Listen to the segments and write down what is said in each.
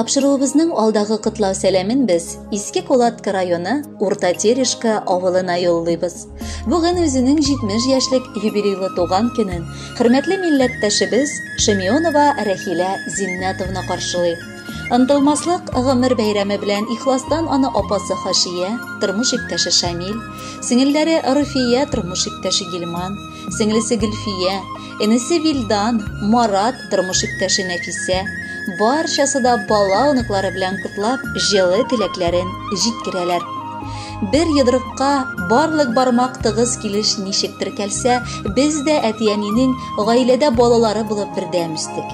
Тапшыруыбызның алдагы котлау сәламен без Иске Кулатка районы Урта Терешка авылына юллыйбыз. Бүген үзенең 70 яшьлек юбилейлы туган көнен хөрмәтле милләттәшебез Шемионова Рәхилә Зиннәтовна каршылый. Ынтылмаслык гомер бәйрәме белән ихластан аны апасы Хашия, тормыш иптәше Шамил, сеңелләре Руфия, тормыш иптәше Гилман, сеңлесе Гөлфия, энесе Вилдан, Марат, тормыш иптәше Нәфисә, барчасы да бала-оныклары белән котлап, җылы теләкләрен җиткерәләр. Бер йодрыкка барлык бармак тыгыз килеш ничек теркәлсә, без дә әти-әнинең гаиләдә балалары булып бердәм үстек.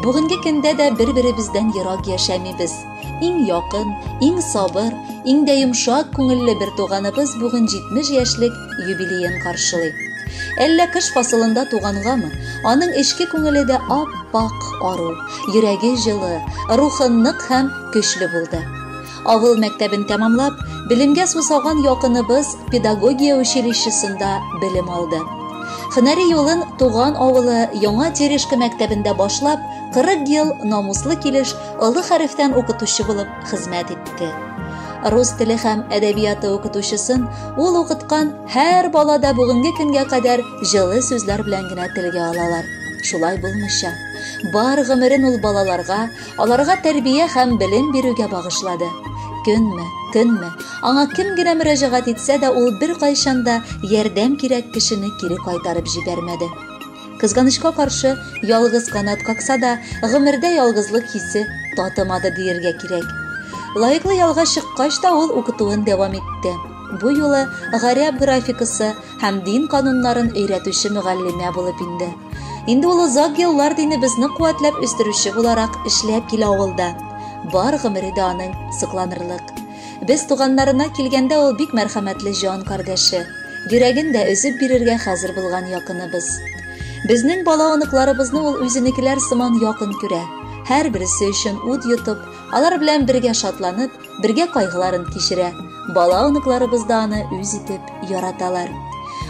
Бүгенге көндә дә бер-беребездән ерак яшәмибез. Иң якын, иң сабыр, иң дә йомшак күңелле бер туганыбыз бүген 70 яшьлек юбилеен каршылый. Әллә кыш фасылында тугангамы, аның эчке күңеле дә ап-ак ару, йөрәге җылы, рухы нык һәм көчле булды. Авыл мәктәбен тәмамлап, белемгә сусаган якыныбыз педагогия училищесында белем алды. Һөнәри юлын туган авылы Яңа Терешка мәктәбендә башлап, 40 ел намуслы килеш олы хәрефтән укытучы булып хезмәт итте. Рус теле һәм әдәбияты укытучысын ул укыткан һәр бала да бүгенге көнгә кадәр җылы сүзләр белән генә телгә алалар. Шулай булмыйча, бар гомерен ул балаларга, аларга тәрбия һәм белем бирүгә багышлады. Көнме, төнме, аңа кем генә мөрәҗәгать итсә дә, ул беркайчан да ярдәм кирәк кешене кире кайтарып җибәрмәде. Кызганычка каршы, ялгыз канат какса да, гомердә ялгызлык хисе татымады диергә кирәк. Лаеклы ялга чыккач та ул укытуын дәвам итте. Бу юлы гарәп графикасы һәм дин кануннарын өйрәтүче мөгаллимә булып инде. Инде ул озак еллар динебезне куәтләп үстерүче буларак эшләп килә авылда. Бар гомере дә аның сокланырлык. Без туганнарына килгәндә ул бик мәрхәмәтле җан кардәше, йөрәген дә өзеп бирергә хәзер булган якыныбыз. Безнең бала-оныкларыбызны ул үзенекеләр сыман якын күрә. Һәрберсе өчен ут йотып, алар белән бергә шатланып, бергә кайгыларын кичерә. Бала-оныкларыбыз да аны үз итеп яраталар.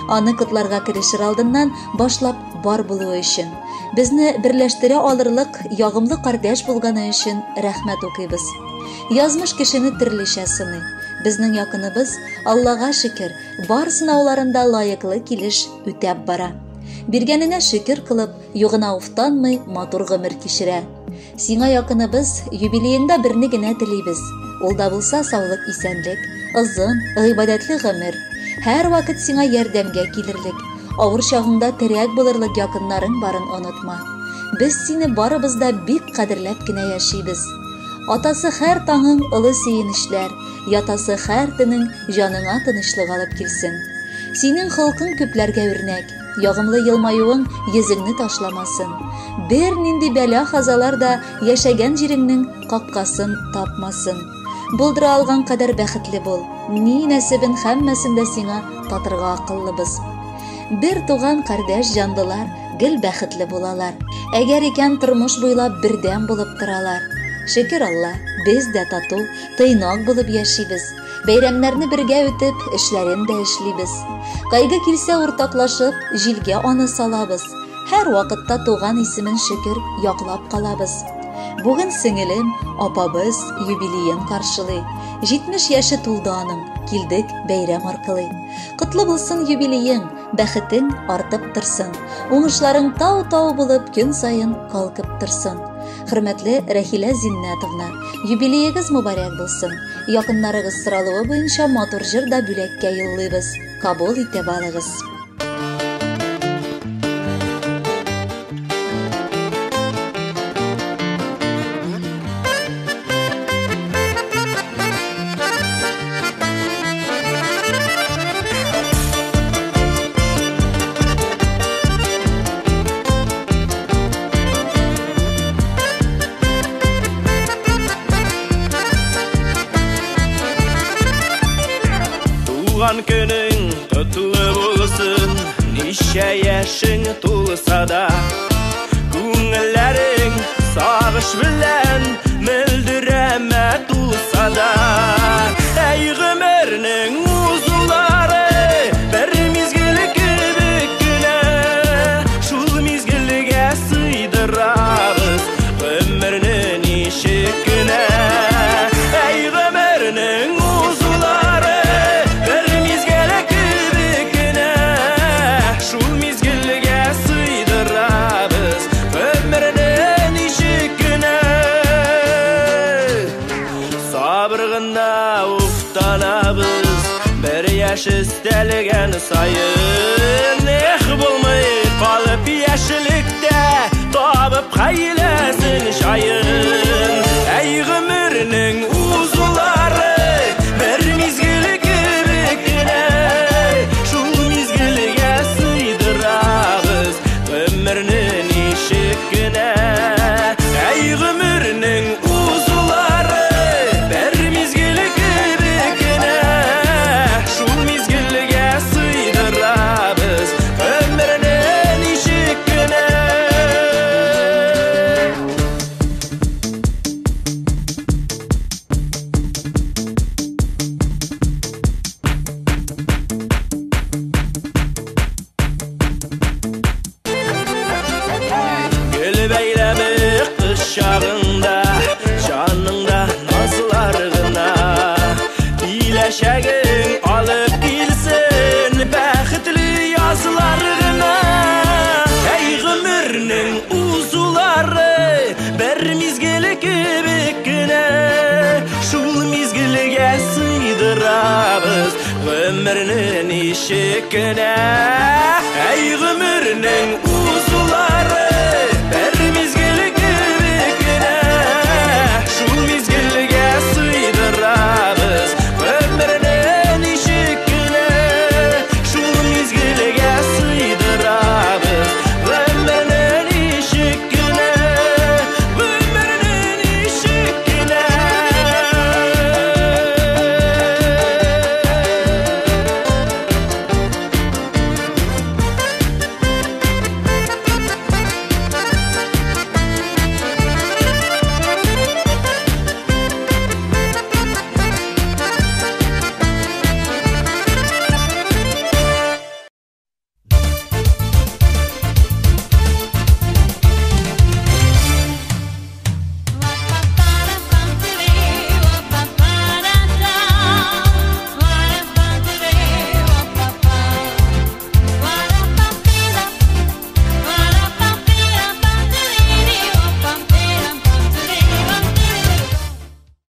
Аны котларга керешер алдыннан башлап бар булуы өчен, безне берләштерә алырлык ягымлы кардәш булганы өчен рәхмәт укыйбыз. Язмыш кешене төрлечә сыный. Безнең якыныбыз, Аллага шөкер, бар сынауларын да лаеклы килеш үтәп бара. Биргәненә шөкер кылып, югына уфтанмый, матур гомер кичерә. Сиңа якыныбыз, юбилееңда берне генә телибез. Ул да булса саулык, исәнлек, озын, гыйбадәтле гомер. Һәр вакыт сиңа ярдәмгә килерлек, авыр чагыңда терәк булырлык якыннарың барын онытма. Без сине барыбыз да бик кадерләп кенә яшибез. Атасы һәр таңың олы сөенечләр, ятасы һәр төнең җаныңа тынычлык алып килсен. Синең холкың күпләргә үрнәк, ягымлы елмаюың йөзеңне ташламасын. Бернинди бәла-хазалар да яшәгән җиреңнең капкасын тапмасын. Булдыра алган кадәр бәхетле бул. Ни нәсебен һәммәсен дә сиңа татырга акыллыбыз. Бер туган кардәш җанлылар гел бәхетле булалар. Әгәр икән тормыш буйлап бердәм булып торалар. Шөкер Алла, без дә тату, тыйнак булып яшибез. Бәйрәмнәрне бергә үтеп, эшләрен дә эшлибез. Кайгы килсә уртаклашып, җилгә аны салабыз. Һәр вакытта туган исемен шөкер яклап калабыз. Бүген сеңелем, апабыз юбилеен каршылый. 70 яше тулды аның, килдек бәйрәм аркылый. Котлы булсын юбилеең, бәхетең артып торсын. Уңышларың тау-тау булып көн саен калкып торсын. Хөрмәтле Рәхилә Зиннәтовна, юбилеегыз мөбарәк булсын. Якыннарыгыз соралуы буенча матур җыр да бүләккә юллыйбыз. Кабул итеп алыгыз. Туган көнең котлы булсын, ничә яшең тулса да, күңелләрең сагыш белән мөлдерәмә тулса да. Әй гомернең узулары бер мизгел кебек кенә, шул мизгелгә сыйдырабыз гомерне ничек кенә. Яшь өстәлгән саен. Эх, булмый калып яшьлектә, табып хәйләсен җаен. Әй, гомернең узулары бер мизгел кебек кенә, шул мизгелгә сыйдырабыз гомерне ничек кенә. Әй, гомернең узулары бер мизгел кебек кенә, шул мизгелгә сыйдырабыз гомерне ничек кенә. Гөл бәйләме кыш чагында, җаныңда назлар гына. Киләчәгең алып килсен бәхетле язлар гына. Әй, гомернең узулары бер мизгел кебек кенә, шул мизгелгә сыйдырабыз гомерне ничек кенә. Әй, гомернең